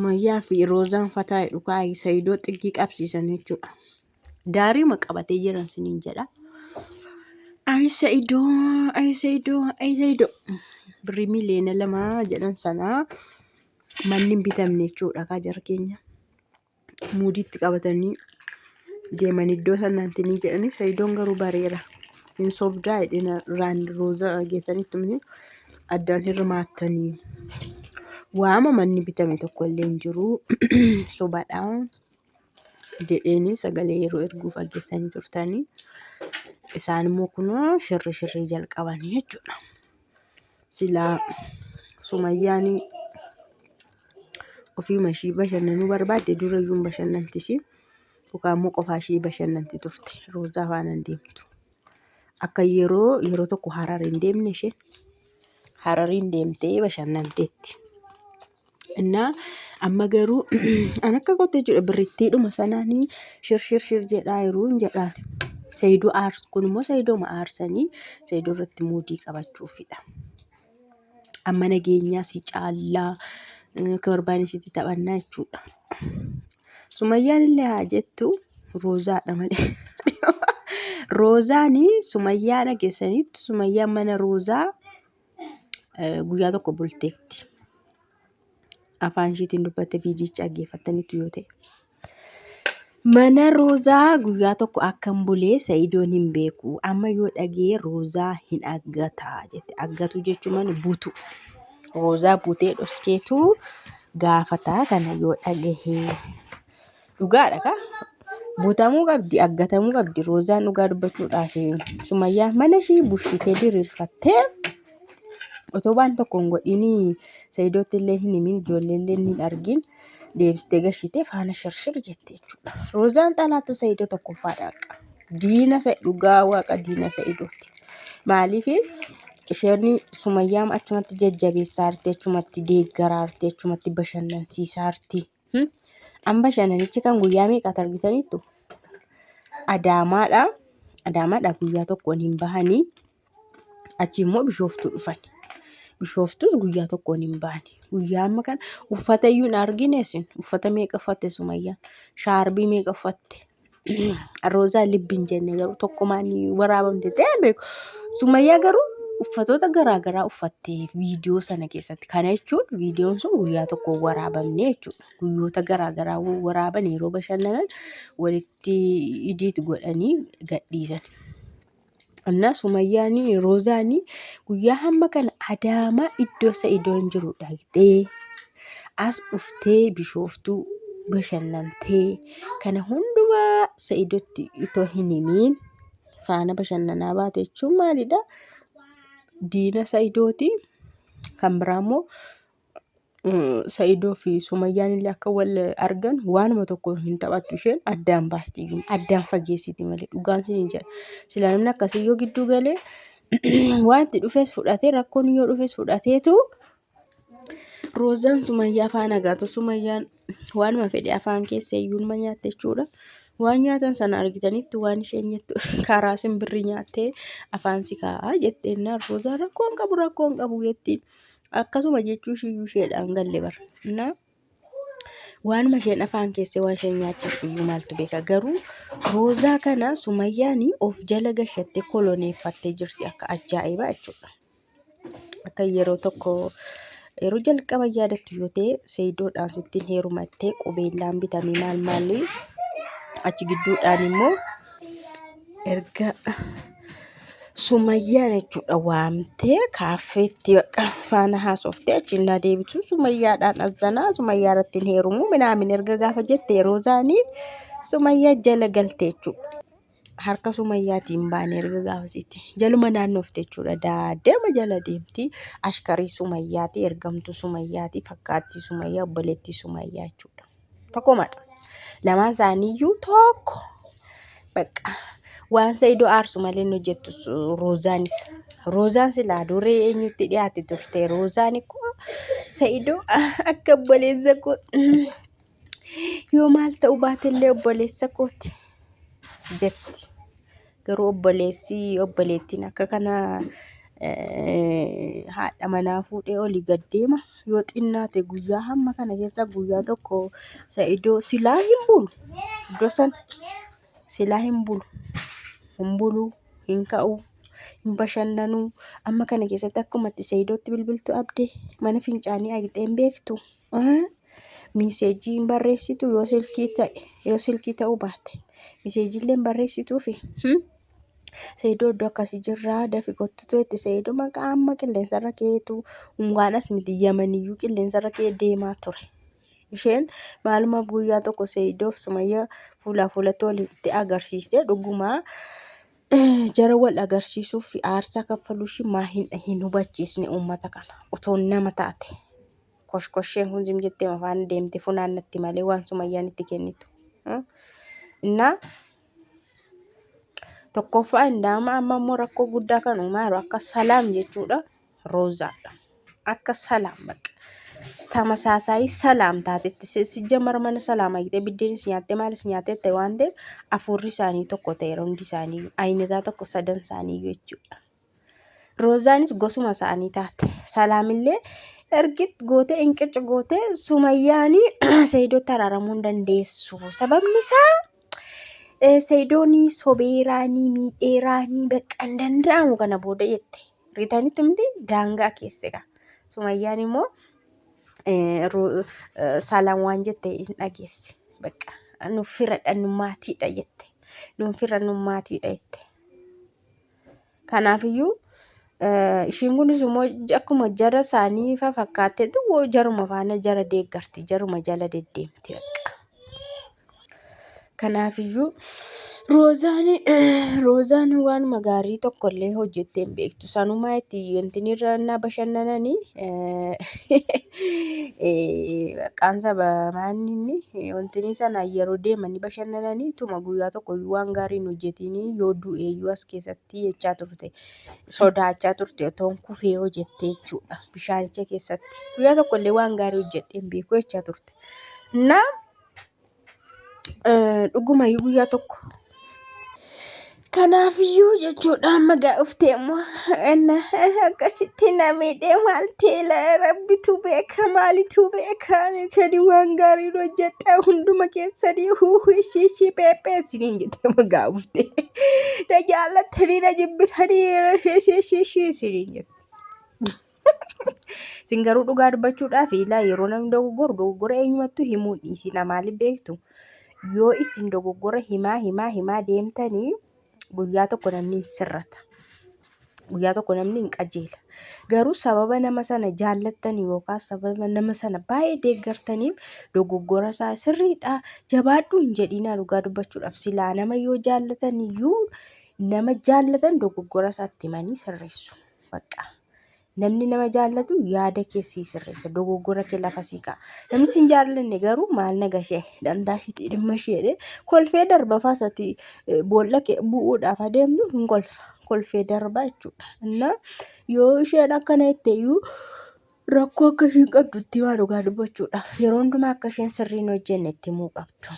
Sumayyaa fi Roozaan fataa jedhu kaa'ii Sayidoo xiggii qabsiisan jechuudha. Daariima qabatee jiran siniin jedha. Ay Sayidoo, ay Sayidoo, ay Sayidoo. Birrii 2 miiliyoona jedhan sanaa manni hin bitamne jechuudha kaa jara keenya. Muudiitti qabatanii deeman iddoo sanaatti ni jedhanii Sayidoon garuu bareera. Hin sobdaa jedhina raan roozaa geessanitti miti addaan hirmaattanii. Waama manni bitame tokko illee hin jiru sobadha jedheeni sagalee yeroo erguu fageessanii turtanii. Isaan immoo kunoo shirri shirrii jalqabanii jechuudha. Silaa Sumayyaan ofiima ishii bashannanuu barbaadde dura iyyuu hin bashannantisi. Yookaan immoo qofaa ishii bashannanti turte. Roozaa faana hin deemtu. Akka yeroo yeroo tokko Harar hin deemne isheen. Harariin deemtee bashannanteetti. Innaa amma garuu an akka kootti jechuudha birrittiidhuma sanaanii shir shir shir jedhaa jiru hin jedhaan. Saayidoo aarsu kun immoo saayidooma aarsanii saayidoo irratti muudii qabachuufidha. Amma nageenyaa si caallaa akka barbaanne sitti taphannaa jechuudha. Sumayyaan illee haa jettu roozaadha malee. Roozaan sumayyaa dhageessanitti sumayyaan mana roozaa guyyaa tokko bulteetti. Afaan ishiitiin dubbatte viidiyicha dhaggeeffattaniitu yoo ta'e. Mana Roozaa guyyaa tokko akkan bulee Sa'idoon hin beeku. Amma yoo dhagee Roozaa hin aggata jette. Aggatu jechuun butu. Roozaa butee dhoskeetu gaafata kana yoo dhagahee. Dhugaadha kaa. Butamuu qabdi, aggatamuu qabdi. Roozaan dhugaa dubbachuudhaaf Sumayyaa mana ishii bushitee diriirfattee otoo waan tokko hin godhin Saidootti illee hin himin ijoollee illee hin argin deebistee gashitee faana shirshir jette jechuudha. Roozaan xalaata Saidoo tokkoffaadha akka. Diina dhugaa waaqa diina Saidooti. Maaliif isheen Sumayyaam achumatti jajjabeessaa jirti, achumatti deeggaraa jirti, achumatti bashannansiisaa jirti. An bashannanichi kan guyyaa meeqaati argitaniittu? Adaamaadha. Adaamaadha guyyaa tokkoon hin bahanii. Achi immoo Bishooftuu dhufan. Bishooftuus guyyaa tokkoon hin bahani. Guyyaa amma kana uffata iyyuu hin argine isin. Uffata meeqa uffatte Sumayyaan? Shaarbii meeqa uffatte? Roozaa libbi hin jenne garuu tokkumaan waraabamte ta'e beeku. Sumayyaa garuu uffatoota garaa garaa uffatte viidiyoo sana keessatti. Kana jechuun viidiyoon sun guyyaa tokko waraabamne jechuudha. Guyyoota garaa garaa waraaban yeroo bashannanan walitti idiit godhanii gadhiisan. Innaa Sumayyaan Roozaan guyyaa hamma kana Adaamaa iddoo Sa'idoon jiru dhaqxee as dhuftee Bishooftuu bashannantee kana hundumaa Sa'idotti itoo hin himiin faana bashannanaa baate jechuun maalidha? Diina Sa'idooti. Kan biraa immoo Sa'idoo fi Sumayyaan illee akka wal argan waanuma tokko hin taphattu isheen addaan baasti iyyuu addaan fageessiti malee dhugaan siin hin jedha. Sila namni akkasii yoo gidduu galee wanti dhufes fudhatee rakkoon yoo dhufes fudhateetu Roozaan Sumayyaa faana gaatu Sumayyaan waanuma fedhe afaan keessa iyyuu numa nyaatte jechuudha. Waan nyaatan sana argitanitti waan isheen jettu karaa simbirri nyaattee afaan si kaa'aa jetteen Roozaan rakkoon qabu rakkoon qabu jetti. Akkasuma jechuu ishiiyyuu isheedhaan galle bara. Na waanuma isheen afaan keessee waan isheen nyaachistu iyyuu maaltu beeka. Garuu Roozaa kana Sumayyaan of jala gashattee koloneeffattee jirti akka ajaa'ibaa jechuudha. Akka yeroo tokko yeroo jalqaba yaadattu yoo ta'e Seeyidoodhaan sittiin heerumattee qubeellaan bitamee maal maalii achi gidduudhaan immoo erga Sumayyaan jechuudha waamtee kaaffeetti bakka faana haasoftee achi innaa deebitu Sumayyaadhaan azzanaa Sumayyaa irratti hin heerumu minaamin erga gaafa jette yeroo isaanii Sumayyaa jala galte jechuudha. Harka Sumayyaatiin baane erga gaafasitti jaluma naannofte jechuudha. Daadema jala deemti ashkarii Sumayyaati ergamtuu Sumayyaati fakkaattii Sumayyaa obboleettii Sumayyaa jechuudha. Tokkumadha. Lamaan isaaniiyyuu tokko. Bakka waan Sa'idoo aarsu malee hin hojjettu Roozaanis. Roozaan silaa duree eenyutti dhiyaate turte. Roozaan ikkoo Sa'idoo akka obboleessa koo yoo maal ta'uu baatellee obboleessa kooti jetti. Garuu obboleessi obboleettiin akka kana Haadha manaa fuudhee olii gad deema. Yoo xinnaate guyyaa hamma kana keessa guyyaa tokko Sa'idoo silaa hin bulu. Iddoo sana silaa hin bulu. Hin bulu, hin ka'u, hin bashannanu. Amma kana keessatti akkuma itti Sa'idootti bilbiltu abdee mana fincaanii dhaqxee hin beektu. Miiseejii hin barreessitu yoo silkii ta'e yoo silkii ta'uu baate miiseejiillee hin barreessituufi. Seedoo iddoo akkasii jirraa dafi kottu jette Seedoo maqaa amma qilleensarra keetu ungaan as miti yamaniyyuu qilleensarra kee deemaa ture. Isheen maalumaaf guyyaa tokko Seedoof Sumayya fuulaa fuulatti walitti agarsiiste dhugumaa jara wal agarsiisuuf aarsaa kaffaluu ishii maa hin hubachiisne uummata kana otoo nama taate. Koshkosheen kun zim jettee afaan deemte funaannatti malee waan Sumayyaan itti kennitu. Innaa tokkoffaa indaama amma immoo rakkoo guddaa kan uumaa jiru akka salaam jechuudha roozaadha. Akka salaam bakka tamasaasaayii salaam taatetti sijjamar mana salaam ayitee biddeenis nyaattee maalis nyaattee ta'e waan ta'eef afuurri isaanii tokko ta'eera hundi isaanii ayinataa tokko sadan isaanii jechuudha. Roozaanis gosuma isaanii taate. Salaamillee ergit gootee inqic gootee Sumayyaanii Seeyidootti araaramuu hin dandeessu. Sababni isaa Seeyidoonii sobeeraanii miidheeraanii bakka hin danda'amu kana booda jette. Riitanitti miti daangaa keesse gaa. Sumayyaan immoo Salaam waan jette hin dhageessi. Bakka nu firadha nu maatiidha jette. Nu fira nu maatiidha jette. Kanaafiyyuu ishiin kunis immoo akkuma jara isaanii fa fakkaatteetu jaruma faana jara deeggarti jaruma jala deddeemti bakka. Kanaafiyyuu Roozaan Roozaan waanuma gaarii tokko illee hojjettee hin beektu. Sanumaa itti wanti irra innaa bashannananii maqaan saba maanni inni wanti sana yeroo deemanii bashannananii tuma guyyaa tokko iyyuu waan gaarii hin hojjetiin yoo du'e iyyuu as keessatti jechaa turte sodaachaa turte otoon kufee hojjettee jechuudha bishaanicha keessatti guyyaa tokko illee waan gaarii hojjedhee hin beeku jechaa turte. Na Dhugumayyuu guyyaa tokko. Kanaafiyyuu jechuudha amma gaa dhuftee immoo inna akkasitti na miidhee maal teela rabbitu beeka maalitu beeka ani kani waan gaarii hojjedha hunduma keessanii huuhu ishii ishii peephee isiniin jette amma gaa dhuftee na jaallattanii na jibbitanii ishii ishii ishii isiniin jette. Isin garuu dhugaa dubbachuudhaaf ilaa yeroo namni dogoggoru dogoggora eenyumattuu himuu hin dhiisina. Maaliif beektu? Yoo isin dogoggora himaa himaa himaa deemtanii guyyaa tokko namni hin sirrata. Guyyaa tokko namni hin qajeela. Garuu sababa nama sana jaallattan yookaan sababa nama sana baay'ee deeggartaniif dogoggora isaa sirriidha jabaadhu hin jedhinaa dhugaa dubbachuudhaaf silaa nama yoo jaallatan iyyuu nama jaallatan dogoggora isaatti himanii sirreessu. Bakka. Namni nama jaallatu yaada kee sii sirreessa dogoggora kee lafa sii kaa'a. Namni sin jaallanne garuu maal na gashee dantaa ishiitii dhimma ishee jedhee kolfee darba faasati boolla kee bu'uudhaaf adeemtu hin kolfa kolfee darba jechuudha. Innaa yoo isheen akkana jette iyyuu rakkoo akka isheen qabdu itti himaa dhugaa dubbachuudhaaf yeroo hundumaa akka isheen sirrii hin hojjenne itti himuu qabdu.